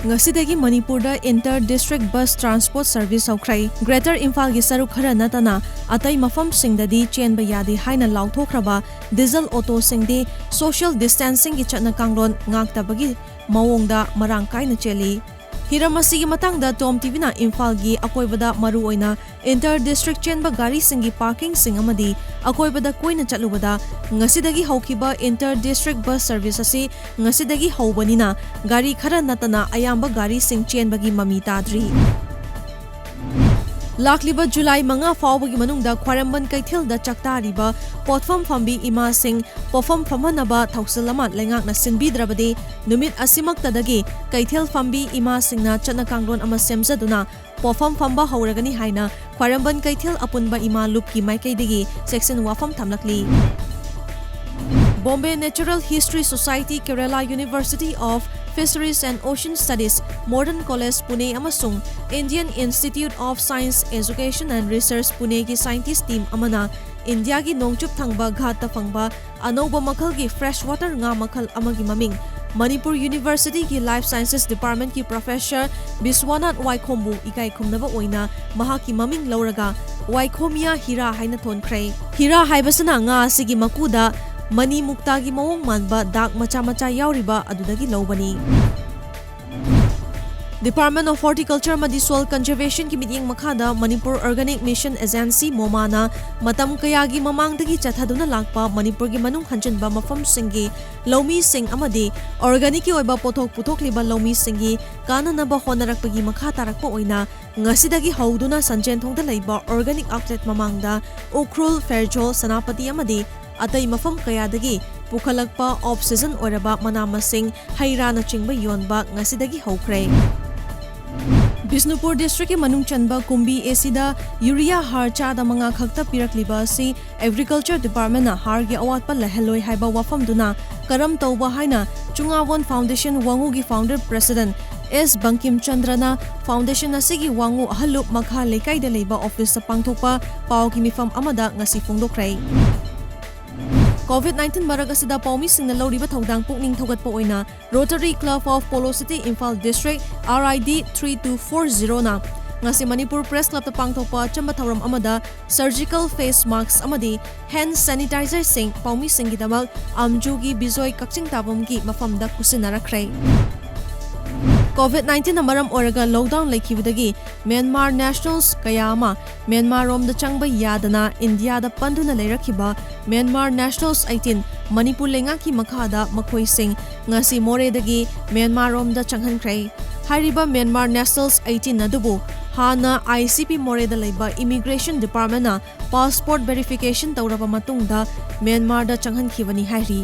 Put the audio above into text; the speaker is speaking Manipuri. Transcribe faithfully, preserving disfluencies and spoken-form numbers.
ꯉꯁꯤꯗꯒꯤ ꯃꯅꯤꯄꯨꯔꯗ inter district bus transport service ꯍꯧꯈ꯭ꯔꯦ꯫ Greater ꯏꯝꯐꯥꯜꯒꯤ ꯁꯔꯨꯛ ꯈꯔ ꯅꯠꯇꯅ ꯑꯇꯩ ꯃꯐꯝꯁꯤꯡꯗꯗꯤ ꯆꯦꯟꯕ ꯌꯥꯗꯦ ꯍꯥꯏꯅ ꯂꯥꯎꯊꯣꯛꯈ꯭ꯔꯕ diesel autoꯁꯤꯡꯗꯤ social distancingꯒꯤ ꯆꯠꯅ ꯀꯥꯡꯂꯣꯟ ꯉꯥꯛꯇꯕꯒꯤ ꯃꯑꯣꯡꯗ ꯃꯔꯥꯡ ꯀꯥꯏꯅ ꯆꯦꯜꯂꯤ꯫ ꯍꯤꯔꯝ ꯑꯁꯤꯒꯤ ꯃꯇꯥꯡꯗ ꯇꯣꯝ ꯇꯤꯚꯤꯅ ꯏꯝꯐꯥꯜꯒꯤ ꯑꯀꯣꯏꯕꯗ ꯃꯔꯨꯑꯣꯏꯅ inter district ꯆꯦꯟꯕ ꯒꯥꯔꯤꯁꯤꯡꯒꯤ parkingꯁꯤꯡ ꯑꯃꯗꯤ ꯑꯀꯣꯏꯕꯗ ꯀꯣꯏꯅ ꯆꯠꯂꯨꯕꯗ, ꯉꯁꯤꯗꯒꯤ ꯍꯧꯈꯤꯕ inter district bus service ꯑꯁꯤ ꯉꯁꯤꯗꯒꯤ ꯍꯧꯕꯅꯤꯅ ꯒꯥꯔꯤ ꯈꯔ ꯅꯠꯇꯅ ꯑꯌꯥꯝꯕ ꯒꯥꯔꯤꯁꯤꯡ ꯆꯦꯟꯕꯒꯤ ꯃꯃꯤ ꯇꯥꯗ꯭ꯔꯤ꯫ ꯂꯥꯛꯂꯤꯕ ꯖꯨꯂꯥꯏ ꯃꯉꯥ ꯐꯥꯎꯕꯒꯤ ꯃꯅꯨꯡꯗ ꯈ꯭ꯋꯥꯏꯔꯝꯕꯟ ꯀꯩꯊꯦꯜꯗ ꯆꯥꯛꯇꯥꯔꯤꯕ ꯄꯣꯠꯐꯝ ꯐꯝꯕꯤ ꯏꯃꯥꯁꯤꯡ ꯄꯣꯠꯐꯝ ꯐꯝꯍꯟꯅꯕ ꯊꯧꯁꯤꯜ ꯑꯃ ꯂꯩꯉꯥꯛꯅ ꯁꯤꯟꯕꯤꯗ꯭ꯔꯕꯗꯤ, ꯅꯨꯃꯤꯠ ꯑꯁꯤꯃꯛꯇꯗꯒꯤ ꯀꯩꯊꯦꯜ ꯐꯝꯕꯤ ꯏꯃꯥꯁꯤꯡꯅ ꯆꯠꯅ ꯀꯥꯡꯂꯣꯟ ꯑꯃ ꯁꯦꯝꯖꯗꯨꯅ ꯄꯣꯠꯐꯝ ꯐꯝꯕ ꯍꯧꯔꯒꯅꯤ ꯍꯥꯏꯅ ꯈ꯭ꯋꯥꯏꯔꯝꯕꯟ ꯀꯩꯊꯦꯜ ꯑꯄꯨꯟꯕ ꯏꯃꯥ ꯂꯨꯞꯀꯤ ꯃꯥꯏꯀꯩꯗꯒꯤ ꯆꯦꯛꯁꯤꯟ ꯋꯥꯐꯝ ꯊꯝꯂꯛꯂꯤ꯫ Bombay Natural History Society, Kerala University of Fisheries and Ocean Studies, Modern College, Pune ꯑꯃꯁꯨꯡ Indian Institute of Science, Education and Research, Puneꯒꯤ scientist team ꯑꯃꯅ ꯏꯟꯗꯤꯌꯥꯒꯤ ꯅꯣꯡꯆꯨꯞ ꯊꯪꯕ ꯘꯥꯠꯇ ꯐꯪꯕ ꯑꯅꯧꯕ ꯃꯈꯜꯒꯤ fresh water ꯉꯥ ꯃꯈꯜ ꯑꯃꯒꯤ ꯃꯃꯤꯡ Manipur Universityꯒꯤ Life Sciences Departmentꯀꯤ Professor Vishwanath ꯋꯥꯏꯈꯣꯝꯕꯨ ꯏꯀꯥꯏ ꯈꯨꯝꯅꯕ ꯑꯣꯏꯅ ꯃꯍꯥꯛꯀꯤ ꯃꯃꯤꯡ ꯂꯧꯔꯒ ꯋꯥꯏꯈꯣꯝꯌꯥ ꯍꯤꯔꯥ ꯍꯥꯏꯅ ꯊꯣꯟꯈ꯭ꯔꯦ꯫ ꯍꯤꯔꯥ ꯍꯥꯏꯕꯁꯤꯅ ꯉꯥ ꯑꯁꯤꯒꯤ ꯃꯀꯨꯗ ꯃꯅꯤ ꯃꯨꯛꯇꯥꯒꯤ ꯃꯑꯣꯡ ꯃꯥꯟꯕ ꯗꯥꯛ ꯃꯆꯥ ꯃꯆꯥ ꯌꯥꯎꯔꯤꯕ ꯑꯗꯨꯗꯒꯤ ꯂꯧꯕꯅꯤ꯫ Department of Horticulture ꯑꯃꯗꯤ Soil Conservationꯒꯤ ꯃꯤꯠꯌꯦꯡ ꯃꯈꯥꯗ Manipur Organic Mission Agency, ꯃꯣꯃꯥꯅ ꯃꯇꯝ ꯀꯌꯥꯒꯤ ꯃꯃꯥꯡꯗꯒꯤ ꯆꯠꯊꯗꯨꯅ ꯂꯥꯛꯄ ꯃꯅꯤꯄꯨꯔꯒꯤ ꯃꯅꯨꯡ ꯍꯟꯖꯤꯟꯕ ꯃꯐꯝꯁꯤꯡꯒꯤ ꯂꯧꯃꯤꯁꯤꯡ ꯑꯃꯗꯤ organicꯀꯤ ꯑꯣꯏꯕ ꯄꯣꯠꯊꯣꯛ ꯄꯨꯊꯣꯛꯂꯤꯕ ꯂꯧꯃꯤꯁꯤꯡꯒꯤ ꯀꯥꯟꯅꯅꯕ ꯍꯣꯠꯅꯔꯛꯄꯒꯤ ꯃꯈꯥ ꯇꯥꯔꯛꯄ ꯑꯣꯏꯅ ꯉꯁꯤꯗꯒꯤ ꯍꯧꯗꯨꯅ ꯁꯟꯖꯦꯟꯊꯣꯡꯗ ꯂꯩꯕ organic outlet ꯃꯃꯥꯡꯗ ꯎꯈ꯭ꯔꯨꯜ, ꯐꯦꯔꯖꯣꯜ, ꯁꯦꯅꯥꯄꯇꯤ ꯑꯃꯗꯤ ꯑꯇꯩ ꯃꯐꯝ ꯀꯌꯥꯗꯒꯤ ꯄꯨꯈꯠꯂꯛꯄ off season ꯑꯣꯏꯔꯕ ꯃꯅꯥ ꯃꯁꯤꯡ, ꯍꯩ ꯔꯥꯅꯆꯤꯡꯕ ꯌꯣꯟꯕ ꯉꯁꯤꯗꯒꯤ ꯍꯧꯈ꯭ꯔꯦ꯫ ꯕꯤꯁꯅꯨꯄꯨꯔ districtꯀꯤ ꯃꯅꯨꯡ ꯆꯟꯕ ꯀꯨꯝꯕꯤ ꯑꯦꯁꯤꯗ urea ꯍꯥꯔ ꯆꯥꯗ ꯃꯉꯥ ꯈꯛꯇ ꯄꯤꯔꯛꯂꯤꯕ ꯑꯁꯤ Agriculture Departmentꯅ ꯍꯥꯔꯒꯤ ꯑꯋꯥꯠꯄ ꯂꯩꯍꯜꯂꯣꯏ ꯍꯥꯏꯕ ꯋꯥꯐꯝꯗꯨꯅ ꯀꯔꯝ ꯇꯧꯕ ꯍꯥꯏꯅ ꯆꯨꯉꯥꯕꯣꯟ Foundation ꯋꯥꯉꯨꯒꯤ founder president ꯑꯦꯁ ꯕꯪꯀꯤꯝ ꯆꯟꯗ꯭ꯔꯅ foundation ꯑꯁꯤꯒꯤ ꯋꯥꯉꯨ ꯑꯍꯜꯂꯨꯞ ꯃꯈꯥ ꯂꯩꯀꯥꯏꯗ ꯂꯩꯕ officeꯇ ꯄꯥꯡꯊꯣꯛꯄ ꯄꯥꯎꯒꯤ ꯃꯤꯐꯝ ꯑꯃꯗ ꯉꯁꯤ ꯐꯣꯡꯗꯣꯛꯈ꯭ꯔꯦ꯫ COVID nineteen ꯃꯔꯛ ꯑꯁꯤꯗ ꯄꯥꯎꯃꯤꯁꯤꯡꯅ ꯂꯧꯔꯤꯕ ꯊꯧꯗꯥꯡ ꯄꯨꯛꯅꯤꯡ ꯊꯧꯒꯠꯄ ꯑꯣꯏꯅ Rotary Club of Polo City Imphal District, R I D three two four zero ꯅ ꯉꯁꯤ ꯃꯅꯤꯄꯨꯔ Press Club ꯇ ꯄꯥꯡꯊꯣꯛꯄ ꯑꯆꯝꯕ ꯊꯧꯔꯝ ꯑꯃꯗ surgical face mask ꯑꯃꯗꯤ hand sanitizer ꯁꯤꯡ ꯄꯥꯎꯃꯤꯁꯤꯡꯒꯤꯗꯃꯛ ꯑꯝꯖꯨꯒꯤ ꯕꯤꯖꯣꯏ ꯀꯛꯆꯤꯡ ꯇꯥꯕꯝꯒꯤ ꯃꯐꯝꯗ ꯈꯨꯠꯁꯤꯟꯅꯔꯛꯈ꯭ꯔꯦ꯫ COVID nineteen ꯅ ꯃꯔꯝ ꯑꯣꯏꯔꯒ lockdown ꯂꯩꯈꯤꯕꯗꯒꯤ Myanmar nationals ꯀꯌꯥ ꯑꯃ ꯃ꯭ꯌꯥꯟꯃꯥꯔ ꯔꯣꯝꯗ ꯆꯪꯕ ꯌꯥꯗꯅ ꯏꯟꯗꯤꯌꯥꯗ ꯄꯟꯗꯨꯅ ꯂꯩꯔꯛꯈꯤꯕ Myanmar nationals eighteen ꯃꯅꯤꯄꯨꯔ ꯂꯩꯉꯥꯛꯀꯤ ꯃꯈꯥꯗ ꯃꯈꯣꯏꯁꯤꯡ ꯉꯁꯤ ꯃꯣꯔꯦꯗꯒꯤ ꯃ꯭ꯌꯥꯟꯃꯥꯔ ꯔꯣꯝꯗ ꯆꯪꯍꯟꯈ꯭ꯔꯦ꯫ ꯍꯥꯏꯔꯤꯕ Myanmar nationals eighteen ꯑꯗꯨꯕꯨ ꯍꯥꯟꯅ I C P ꯃꯣꯔꯦꯗ ꯂꯩꯕ Immigration Department ꯅ passport verification ꯇꯧꯔꯕ ꯃꯇꯨꯡꯗ ꯃ꯭ꯌꯥꯟꯃꯥꯔꯗ ꯆꯪꯍꯟꯈꯤꯕꯅꯤ ꯍꯥꯏꯔꯤ꯫